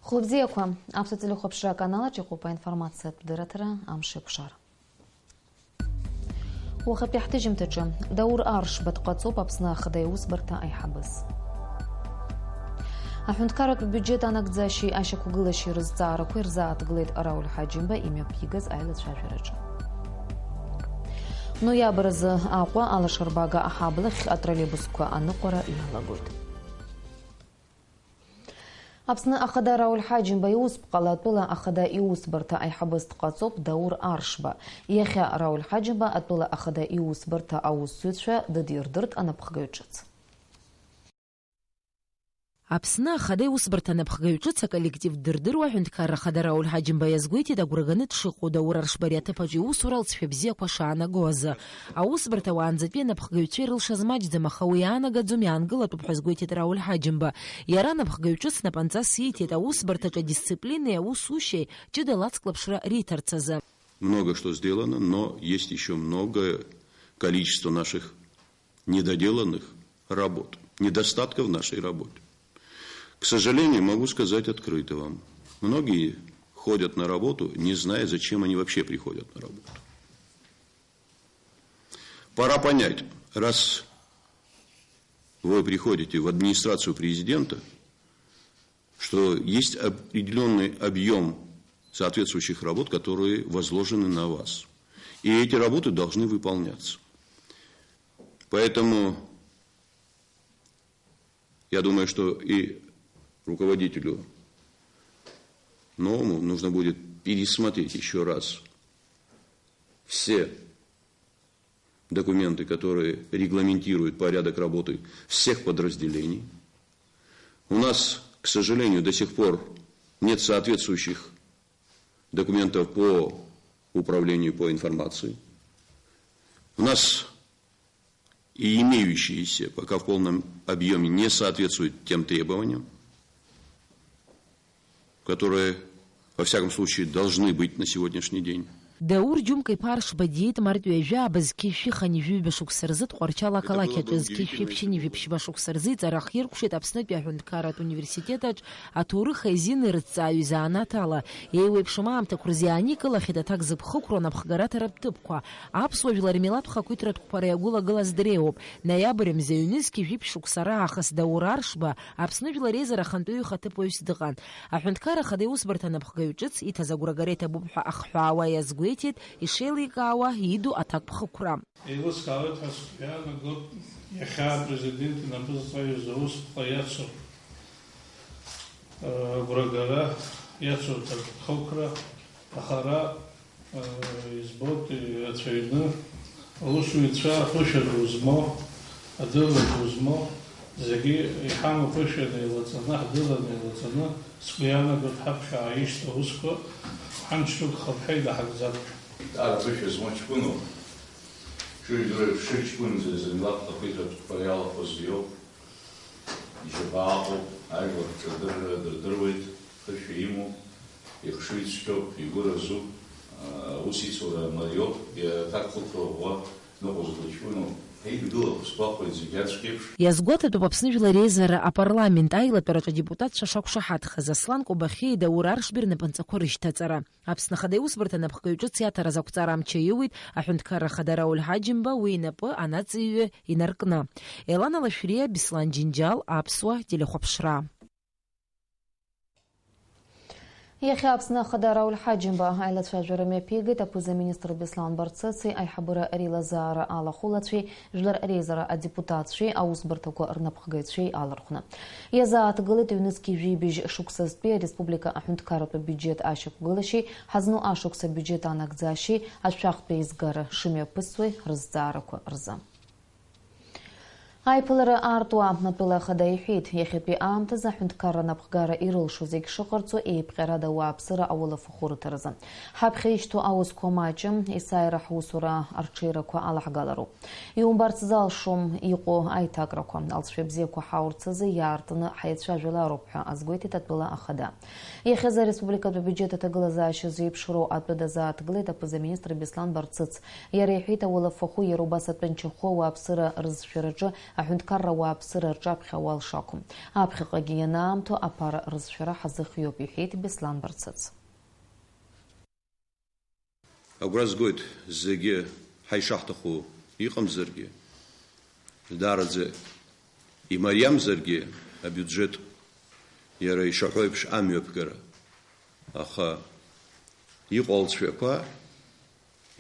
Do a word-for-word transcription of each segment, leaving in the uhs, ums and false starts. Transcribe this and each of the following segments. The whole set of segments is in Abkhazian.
Хәлыбзиақәа, аԥсуа телехәаԥшра аканалаҿ иҟоуп аинформациатә дырраҭара Амш еиқәшара. Уахатәи ҳҭыжьымҭаҿы, Даур Аршба дҟаҵоуп Аԥсны Ахада иусбарҭа аиҳабыс. Аҳәынҭқарратә биуџьет анагӡашьеи ашьақәгылашьеи рызҵаарақәа ирзааҭгылеит Рауль Ҳаџьымба имҩаԥигаз аилацәажәараҿы. Ноиабр азы Аҟәа алашарбага аҳаблахь атроллейбусқәа аныҟәара иалагоит. Аԥсны Ахада Рауль Ҳаџьымба иусԥҟала атәыла Ахада иусбарҭа аиҳабыс дҟаҵоуп Даур Аршба. Иахьа Рауль Ҳаџьымба атәыла Ахада иусбарҭа аусзуҩцәа дыдирдырт анапхгаҩ ҿыц. Аԥсны Ахада иусбарҭа анапхгаҩ ҿыц аколлектив дырдыруа аҳәынҭқарра Ахада Рауль Ҳаџьымба иазгәеиҭеит, агәра ганы дшыҟоу Даур Аршба ари аҭыԥ аҿы иусура алҵшәа бзиақәа шаанаго азы. Аусбарҭа уаанӡатәи анапхгаҩцәа ирылшаз маҷӡам, аха уи иаанагаӡом, иаангылатәуп ҳәа азгәеиҭеит Рауль Ҳаџьымба. Иара анапхгаҩ ҿыц напынҵас ииҭеит, аусбарҭаҿы адисциплинеи аусушьеи ҷыдала ацклаԥшра риҭарц азы. Много что сделано, но есть ещё многое количество наших недоделанных работ, недостатков в нашей работе. К сожалению, могу сказать открыто вам, многие ходят на работу, не зная, зачем они вообще приходят на работу. Пора понять, раз вы приходите в администрацию президента, что есть определённый объём соответствующих работ, которые возложены на вас. И эти работы должны выполняться. Поэтому я думаю, что и руководителю новому нужно будет пересмотреть ещё раз все документы, которые регламентируют порядок работы всех подразделений. У нас, к сожалению, до сих пор нет соответствующих документов по управлению по информации. У нас и имеющиеся пока в полном объёме не соответствуют тем требованиям, которые, во всяком случае, должны быть на сегодняшний день. Даур Џьумка-иԥа Аршба диит март ҩажәи ааба зқьи жәшәи хынҩажәи жәаба шықәса рзы Тҟәарчал ақалақь аҿы, зқьи жәшәи ԥшьынҩажәи ԥшьба шықәса рзы иҵара ахиркәшеит Аԥснытәи аҳәынҭқарратә университет аҿ аҭоурых аизин рызҵааҩы изанааҭ ала. Еиуеиԥшым аамҭақәа рзы иааникылахьеит аҭак зыԥхықәроу анапхгараҭаратә ҭыԥқәа. Аԥсуа жәлар рмилаҭтә хақәиҭратә қәԥара иагәылагылаз дреиуоуп. Ноиабр мза ҩнызқьи жәиԥшь шықәса раахыс Даур Аршба Аԥсны Жәлар Реизара ахантәаҩы ихаҭыԥуаҩс дыҟан. Аҳәынҭқарра Ахада иусбарҭа анапхгаҩ ҿыц иҭаз агәрагара иҭабуп ҳәа ахҳәаауа иазгәеиҭеит, ишеиликаауа иду аҭакԥхықәра. Еилыскаауеит ҳәа сгәы иаанагоит иахьа апрезидент инапы зҵаҩыз аусԥҟа иацу, э, агәрагара, иацу аҭакԥхықәра, аха ара Избоит ирацәаҩны аусзуҩцәа аԥышәа ду змоу, адырра ду змоу, зегьы иҳамоу ԥышәа неилаҵаны, ҳдырра неилаҵаны, сгәы иаанагоит ҳаԥхьа ишьҭоу аусқәа ҳанҽыгхап ҳәа идаҳагӡап. Дара ԥышәа змоу ҷкәыноуп. Шәыжәдыруеит, шыҷкәынӡа зынлап хақәиҭратәқәа иалахәыз иоуп. Ишьапы ааҟоуп, ажәлар рҿадырра дырдыруеит, ԥышәа имоуп, ихшыҩ цәгьоуп, игәы разуп, аус ицура мариоуп, иаҭак хықәра ӷәӷәа ныҟәызго ҷкәыноуп. Ҳаидгылақәа сгәахәуеит зегь ацәгьеиԥш. Иазгәаҭатәуп Аԥсны Жәлар Реизара апарламент аилатәараҿы адепутатцәа шақәшаҳаҭхаз Аслан Кобахьиеи Даур Аршбеи рнапынҵақәа рышьҭаҵара. Аԥсны Ахада иусбарҭа анапхгаҩ ҿыц иаҭараз ақәҵара амч аиуит аҳәынҭқарра ахада Рауль Ҳаџьымба уи инапы анаҵаҩы инаркны. Елана Лашәриа, Беслан Џьынџьал, Аԥсуа телехәаԥшра. Иахьа Аԥсны Ахада Рауль Ҳаџьымба аилацәажәара мҩаԥигеит аԥыза-министр Беслан Барцыци аиҳабыра реилазаара алахәылацәеи Жәлар Реизара адепутатцәеи аусбарҭақәа рнапхгаҩцәеи алархәны. Иазааҭгылеит ҩнызқьи жәибжь шықәсазтәи ареспублика аҳәынҭқарратә абиуџьет ашьақәгылашьеи, ҳазну ашықәс абиуџьет анагӡашьеи, ашәахтә еизгара шымҩаԥысуеи рызҵаарақәа рзы. Аиԥылара аартуа атәыла ахада иҳәеит, иахьатәи аамҭазы аҳәынҭқарра анапхгара ирылшо зегь шыҟарҵо еиԥҟьарада ауааԥсыра ауалафахәы рыҭаразы. Ҳаԥхьа ишьҭоу аусқәа маҷым, есааира ҳусура арҽеирақәа алаҳгалароуп. Иумбарц залшом иҟоу аиҭакрақәа, алҵшәа бзиақәа ҳаурц азы иаартны ҳаицәажәалароуп ҳәа азгәеиҭеит атәыла ахада. Иахьазы ареспубликатә абиуџьет аҭагылазаашьа зеиԥшроу атәы дазааҭгылеит аԥыза-министр Беслан Барцыц. Иара иҳәеит, ауалафахәы иара убас атәанчахәы ауааԥсыра рызшәараҿы Аҳәынҭқарра ауааԥсыра рҿаԥхьа ауал шақәым. Аԥхьаҟагьы ианаамҭоу аԥара рызшәара ҳазыхиоуп, иҳәеит Беслан Барцыц. Агәра згоит, зегьы ҳа ишаҳҭаху иҟамзаргьы, даараӡа имариамзаргьы абиуџьет иара ишаҳәо еиԥш амҩаԥгара, аха иҟоу алҵшәақәа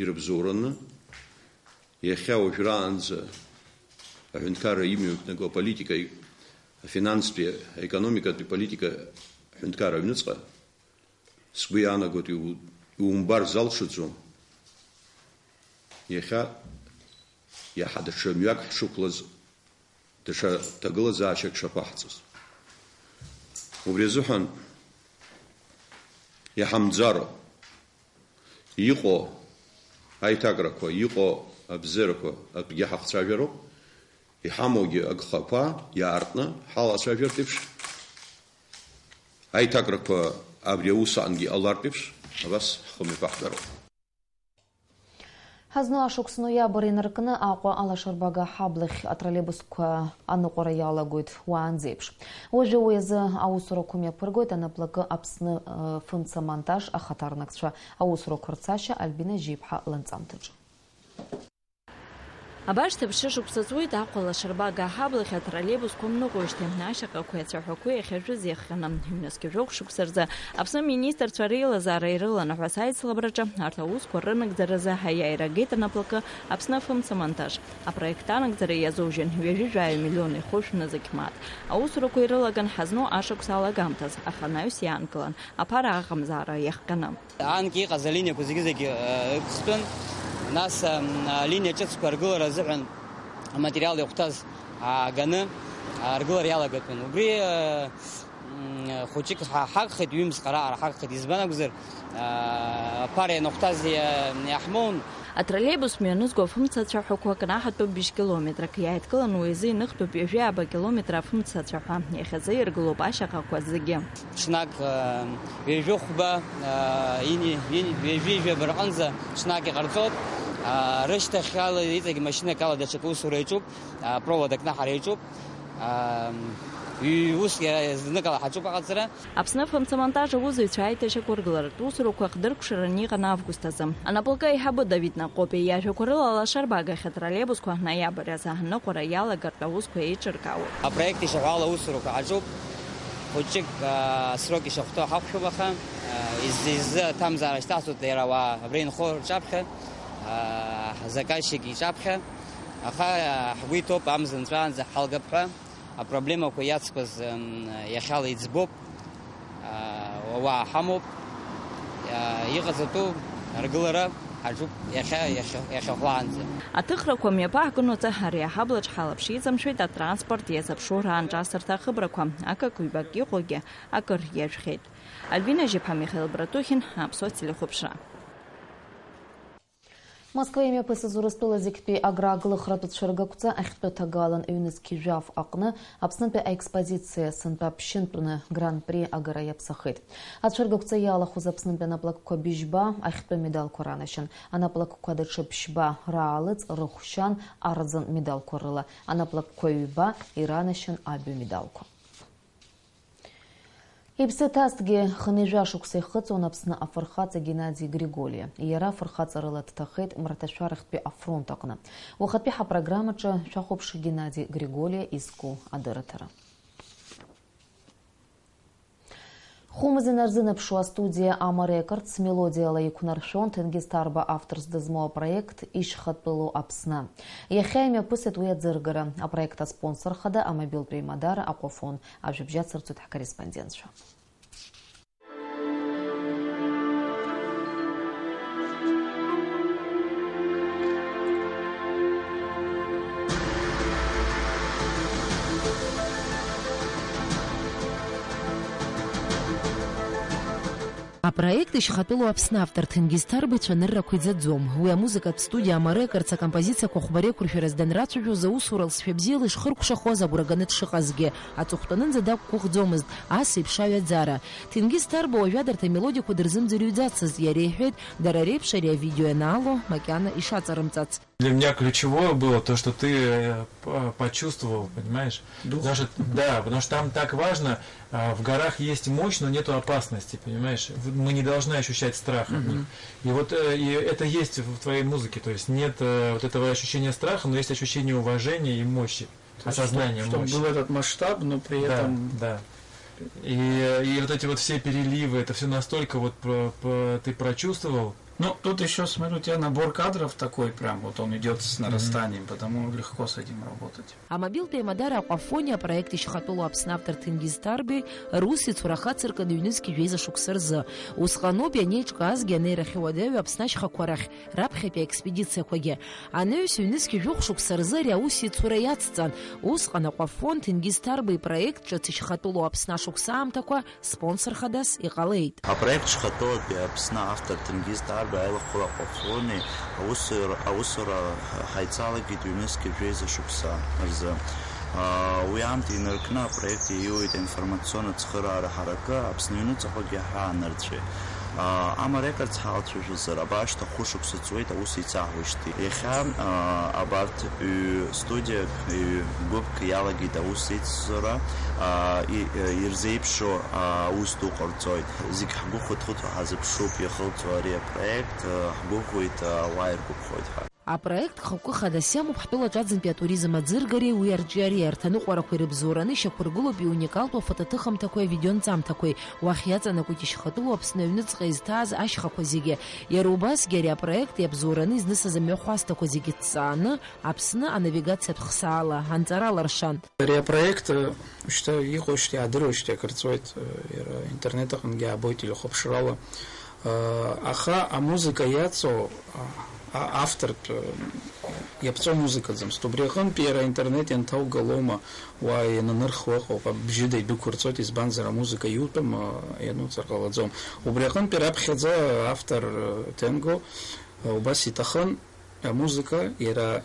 ирыбзоураны, иахьа уажәраанӡа аҳәынҭқарра имҩаԥнаго аполитика, афинанстәи, аекономикатәи политика аҳәынҭқарра аҩныҵҟа, сгәы иаанагоит, иу-, иумбар залшаӡом. Иахьа иаҳа даҽа мҩак ҳшықәлаз, даҽа ҭагылазаашьак шаԥаҳҵаз. Убри азыҳәан иҳамӡароуп. Иҟоу аиҭакрақәа, иҟоу абзиарақәа атәгьы ҳахцәажәароуп, иҳамоугьы агхақәа иаартны ҳалацәажәартә еиԥш, аиҭакрақәа абри аус аҟынгьы иҟалартә еиԥш, абас ҳхы мҩаԥаҳгароуп. Ҳазну ашықәс ноиабр инаркны Аҟәа алашарбага аҳаблахь атроллейбусқәа аныҟәара иалагоит уаанӡеиԥш. Уажәы уи азы аусурақәа мҩаԥыргоит анаплакы Аԥсны, э, фымца-монтаж ахаҭарнакцәа. Аусурақәа рцашьа Альбина Жьиԥҳа ланҵамҭаҿы. Абарҭ аԥшьышықәса ҵуеит Аҟәа лашарбага аҳаблахь атроллейбусқәа мныҟәоижьҭеи ашьаҟақәеи ацәаҳәақәеи ахьажәыз иахҟьаны. Ҩнызқьи жәохә шықәса рзы Аԥсны аминистрцәа реилазаара ирыланаҳәаз аицлабраҿы арҭ аусқәа рынагӡаразы аиааира агеит анаплакы Аԥсны афымца-монтаж. Апроект анагӡара иазужьын ҩажәи жәаҩа миллион ихәышә нызқь мааҭ. Аусурақәа ирылаган ҳазну ашықәс алагамҭаз, аха анаҩс иаанкылан, аԥара аҟамзаара иахҟьаны. Анкьа иҟаз алиниақәа зегьы-зегьы, э, ықәхтәын. Нас, э, алиниа ҿыцқәа аргылара азыҳәан аматериал иахәҭаз ааганы, аргылара иалагатәын. Убри, э, м, хәыҷык ҳа-, ҳагхеит, ҩымз ҟара-, ара ҳагхеит. Избан акәзар, э, аԥара ианахәҭаз иа-, иаҳмоун. Атроллейбус мҩанызго афымцацәаҳәақәа кнаҳатәуп бжь километрак, иааидкыланы уи азы иныхтәуп ҩажәи ааба километр афымцацәаҳәа, иахьазы иргылоуп ашьаҟақәа зегьы. Ҽнак, э, ҩажәи хәба, э, ини-, ини-, ҩажәи жәаба рҟынӡа ҽнак иҟарҵоит. Э, рышьҭахьала иҵегь машьынак ала даҽакы усура иаҿуп, э, провод акнаҳара иаҿуп. Э, ҩ-, ус иара зныкала ҳаҿуп аҟаҵара. Аԥсны афымцамонтаж аусзуҩцәа аиҭашьақәыргыларатә усурақәа хдыркәшараны иҟан август азы. Анаплакы аиҳабы Давид Наҟәыпиа иажәақәа рыла, алашарбагахь атроллейбусқәа ноиабр азы аныҟәара иалагартә аусқәа еиҿыркаауеит. Апроект ишаҳәо ала аусурақәа ҳаҿуп. Хәыҷык, аа, асрок ишахәҭоу ҳақәшәом, аха, аа, из-, изы аҭамзаара шьҭаҳҵоит иара ауаа абра инхо рҿаԥхьа, аа, ҳзаказчик иҿаԥхьа. Аха, аа, ҳгәы иҭоуп амза нҵәаанӡа ҳалгап ҳәа. Апроблемақәа иацқәаз, м, иахьала иӡбоуп, а, ауаа ҳамоуп, а, иҟаҵатәу аргылара ҳаҿуп иахьа, иахьа, иахьахәлаанӡа. Аҭыхрақәа мҩаԥаҳгонаҵы ари аҳаблаҿ ҳалаԥш иҵамшәеит атранспорт иазыԥшу раанҿасырҭа ахыбрақәа, акык-ҩбак иҟоугьы акыр иажәхьеит. Альбина Жьыԥҳа, Михаил Братухин, Аԥсуа телехәаԥшра. Москва имҩаԥысыз Урыстәыла зегьтәи аграаглыхратә цәыргақәҵа ахьтәы ҭагалан ҩнызқь жәаф аҟны Аԥснытәи аекспозициа сынтәа ԥшьынтәны Гран-при агара иаԥсахеит. Ацәыргақәҵа иалахәыз Аԥснытәи анаплакқәа быжьба ахьтәы медалқәа ранашьан. Анаплакқәа даҽа ԥшьба раалыҵ рыхәшьан арӡын медалқәа рыла, анаплакқәа ҩба иранашьан абаҩ медалқәа. Иԥсы ҭазҭгьы хынҩажәа шықәса ихыҵуан Аԥсны афырхаҵа Геннади Григолиа. Иара афырхаҵарала дҭахеит Мраҭашәарахьтәи афронт аҟны. Уахатәи ҳапрограммаҿы шәахәаԥш Геннади Григолиа изку адырраҭара. Хәымз инарзынаԥшуа астудиа амареи акырц мелодиала иқәнаршәон Ҭенгиз Ҭарба авторс дызмоу апроект Ишьхатәылоу Аԥсны. Иахьа имҩаԥысит уи аӡыргара. Апроект аспонсор хада амобилтә еимадара Аҟәафон. Ажәабжь ацырҵоит ҳкорреспондентцәа. Проект ишьхатәылоу Аԥсны автор Ҭенгиз Ҭарба ицәаныррақәа иӡаӡом. Уи амузыкатә студиа амарекарц акомпозициақәа хәба реиқәыршәара данрацәажәоз аус уралҵшәа бзиала ишхыркәшахоз агәра ганы дшыҟазгьы, аҵыхәтәанынӡа дақәгәыӷӡомызт ас еиԥш аҩаӡара. Ҭенгиз Ҭарба уажәада арҭ амелодиақәа дырзымӡырҩӡацызт, иара иҳәеит, дара реиԥш ари авидео ианаало макьана ишаҵарымҵац. Для меня ключевое было то, что ты э, п- почувствовал, понимаешь? Дух. Потому что, да, потому что там так важно, а, в горах есть мощь, но нету опасности, понимаешь? В- Мы не должны ощущать страх от них. И вот э, и это есть в твоей музыке, то есть нет э, вот этого ощущения страха, но есть ощущение уважения и мощи, То есть, осознания чтобы, чтобы мощи. Был этот масштаб, но при Да, этом... да. И, и вот эти вот все переливы, это все настолько вот про- про- ты прочувствовал. Ну, тут еще, смотри, у тебя набор кадров такой прям, вот он идет с нарастанием, потому легко с этим работать. Амобилтә еимадара Аҟәафони апроект ишьхатәылоу Аԥсны автор Ҭенгиз Ҭарбеи рус ицура хацыркын ҩнызқь жәеиза шықәса рзы. Усҟаноуп ианеиҿкаазгьы анеирахьы уадаҩу Аԥсны ашьхақәа рахь раԥхьатәи аекспедициақәагьы. Анаҩс ҩнызқь жәохә шықәса рзы ари аус ицура иацҵан. Усҟан Аҟәафон Ҭенгиз Ҭарбеи проект ҿыц ишьхатәылоу Аԥсны ашықәса аамҭақәа спонсор хадас иҟалеит. Апроект шьхатәылатәи Аԥсны автор Ҭенгиз Ҭарбеи аилахәыла Аҟәафони аусура, аусура ҳаицалагеит ҩнызқь жәеиза шықәса рзы. Уи аамҭа инаркны апроект иаиуеит аинформацион ацхыраара ҳаракы, Аԥсны аҩныҵҟагьы ҳаанырцәеит. Амарекарц ҳалацәажәозар, абаашьҭа хәышықәса ҵуеит аус еицаҳуеижьҭеи. Иахьа абарҭ ҩ-студиак, ҩ-гәыԥк иалагеит аус еицзара, ирзеиԥшу аус ду ҟарҵоит. Зегь ҳгәы хәыҭхәыҭуа ҳазыԥшуп иахылҵуа ари апроект, ҳгәыӷуеит, ауаа иргәаԥхоит ҳәа. Апроект хықәкы хадас иамоуп ҳтәылаҿ аӡынтәи атуризм аӡыргареи уи арҿиареи, арҭ аныҟәарақәа ирыбзоураны ишьақәыргылоуп иуникалтәу афотоҭыхымҭақәеи авидеонҵамҭақәеи, уахь иаҵанакуеит ишьхатәылоу Аԥсны аҩныҵҟа изҭааз ашьхақәа зегьы. Иара убасгьы ари апроект иабзоураны изнысыз амҩахәасҭақәа зегьы ҭҵааны, Аԥсны анавигациатә хсаала анҵара алыршан. Ари апроект, э, шьҭа иҟоижьҭеи, иаадыруеижьҭеи акыр ҵуеит, э, иара интернет аҟынгьы аабоит телехәаԥшрала. Аха амузыка иаҵоу автортә иаԥҵоу музыкаӡамызт. Убри аҟынтә иара аинтернет ианҭаугалома уа иананырхуа ыҟоуп, абжьыда идәықәырҵоит, избанзар амузыка иутәым иануҵар ҟалаӡом. Убри аҟынтә раԥхьаӡа автор Тенго убас иҭахын, амузыка иара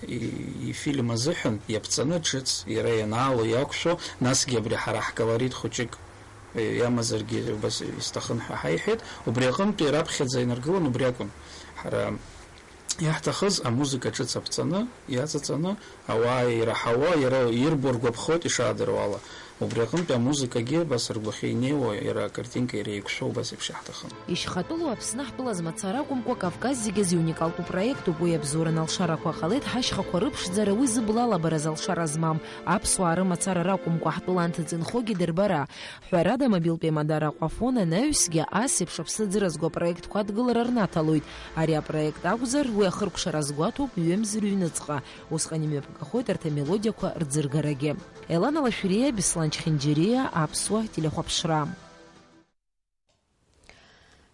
ифильм азыҳәан иаԥҵаны ҿыц иара ианаало иақәшәо, насгьы абри ҳара ҳколорит хәыҷык иамазаргьы убас исҭахын ҳәа ҳаиҳәеит. Убри аҟынтәи раԥхьаӡа инаргылон, убри акәын. Ҳара иаҳҭахыз амузыка ҿыц аԥҵаны, иаҵаҵаны, ауаа ираҳауа, иара ирбо ргәаԥхоит ишаадыруа ала. Убри аҟынтәи амузыкагьы абас ргәахьы инеиуа, иара акартинка иара еиқәшәо убас еиԥш иаҳҭахын. Ишьхатәылоу Аԥсны ҳтәылаз мацара акәымкәа, Кавказ зегьы азы иуникалтәу проектуп уи абзоураны алшарақәа ҟалеит ҳашьхақәа рыԥшӡара, уи зыблалабараз алшара змам. Аԥсуаа рымацара ракәымкәа, ҳтәыла анҭыҵ инхогьы дырбара. Ҳәарада, мобилтә еимадара Аҟәафон анаҩсгьы ас еиԥш аԥсны ӡыразго апроектқәа адгылара рнаҭалоит. Ари апроект акәзар, уи ахыркәшара азгәаҭоуп ҩымз рыҩныҵҟа. Усҟан имҩаԥгахоит арҭ амелодиақәа рӡыргарагьы. Елана Лашәриа, Беслан Чхинџьириа, Аԥсуа телехәаԥшра.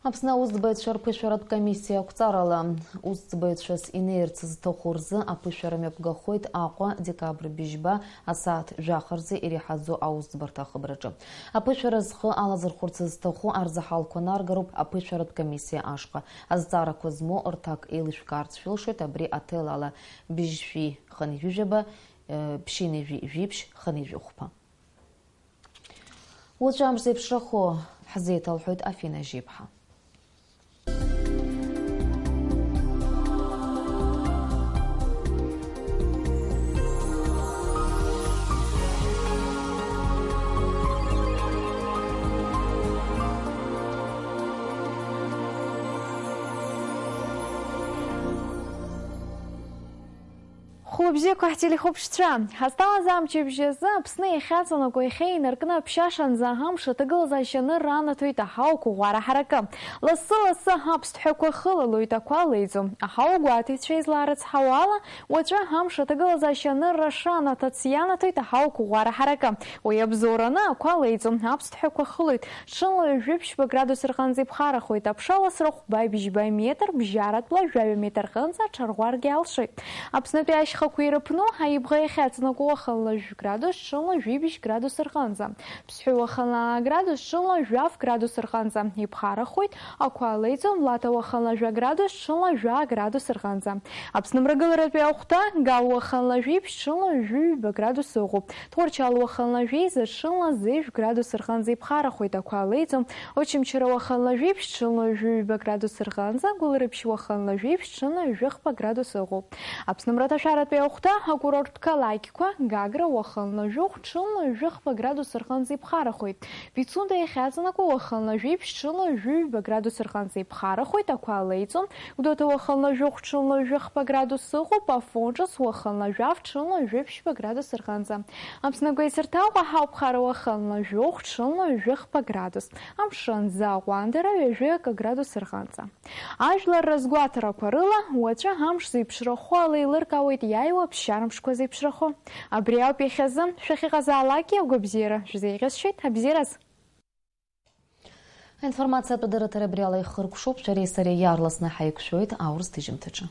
Аԥсны аусӡбаҩцәа рԥышәаратә комиссиа ақәҵарала, усӡбаҩцәас инеирц зҭаху рзы аԥышәара мҩаԥгахоит Аҟәа, декабр быжьба, асааҭ жәаха рзы иреиҳаӡоу аусӡбарҭа ахыбраҿы. Аԥышәара зхы алазырхәырц зҭаху арзаҳалқәа наргароуп аԥышәаратә комиссиа ашҟа. Азҵаарақәа змоу рҭак еилышәкаарц шәылшоит абри аҭел ала, быжьшәи хынҩажәижәаба, ԥшьынҩажәи жәиԥшь хынҩажәи хәба. Уаҵәы амш зеиԥшрахо ҳзеиҭалҳәоит Афина Жьиԥҳа. Хәлыбзиақәа ҳтелехәаԥшцәа! Ҳазҭалаз амчыбжь азы Аԥсны иахьаҵанакуа иахьа инаркны аԥшьашанӡа амш аҭагылазаашьа анырра анаҭоит аҳауақәа ӷәӷәара ҳаракы. Лассы-лассы аԥсҭҳәақәа хылалоит ақәа леиӡом. Аҳауа гәаҭаҩцәа излаарыцҳауа ала, уаҵәы амш аҭагылазаашьа анырра шанаҭац ианаҭоит аҳауақәа ӷәӷәара ҳаракы. Уи абзоураны ақәа леиӡом, аԥсҭҳәақәа хылоит. Ҽынла ҩажәи ԥшьба градус рҟынӡа иԥхарахоит, аԥша ласра хәба-бжьба метр, бжьаратәла жәаҩа метр рҟынӡа аҽарӷәӷәаргьы алшоит. Аԥснытәи ашьха Ақәа ирыԥну аибӷа иахьаҵанакуа уахынла жәградус, ҽынла жәибжь градус рҟынӡа. Ԥсҳәы уахынла градус, ҽынла жәаф градус рҟынӡа иԥхарахоит, ақәа леиӡом. Лаҭа уахынла жәа градус, ҽынла жәа градус рҟынӡа. Аԥсны мрагыларатәи ахәҭа, Гал уахынла жәибжь, ҽынла жәаҩба градус ыҟоуп. Тҟәарчал уахынла жәеиза, ҽынла зеижә градус рҟынӡа иԥхарахоит, ақәа леиӡом. Очамчыра уахынла жәибжь, ҽынла жәаҩба градус рҟынӡа. Гәылрыԥшь уахынла жәибжь, ҽынла жәахба градус ыҟоуп. Аԥсны мраҭашәаратәи ахәҭа, акурорттә қалақьқәа, Гагра уахынла жәохә, ҽынла жәахба градус рҟынӡа иԥхарахоит. Пицунда иахьаҵанакуа уахынла жәибжь, ҽынла жәаҩба градус рҟынӡа иԥхарахоит, ақәа леиӡом. Гәдоуҭа уахынла жәохә, ҽынла жәахба градус ыҟоуп, Афон ҿыц уахынла жәаф, ҽынла жәаԥшьба градус рҟынӡа. Аԥсны агәеисырҭаҟәа ҳауп, Хара уахынла жәохә, ҽынла жәахба градус. Амшын аӡы аҟәандара ҩажәи акы градус рҟынӡа. Ажәлар рызгәаҭарақәа рыла, уаҵәы амш зеиԥшрахо ала еилыркаауеит иааиуа аԥсшьара мшқәа зеиԥшрахо. Абри ауп иахьазы, шәахьыҟазаалакгьы агәабзиара шәзеиӷьасшьоит, абзиараз! Аинформациатә дырраҭара абри ала ихыркәшоуп, шәареи сареи иаарласны ҳаиқәшәоит аурыс ҭыжьымҭаҿы.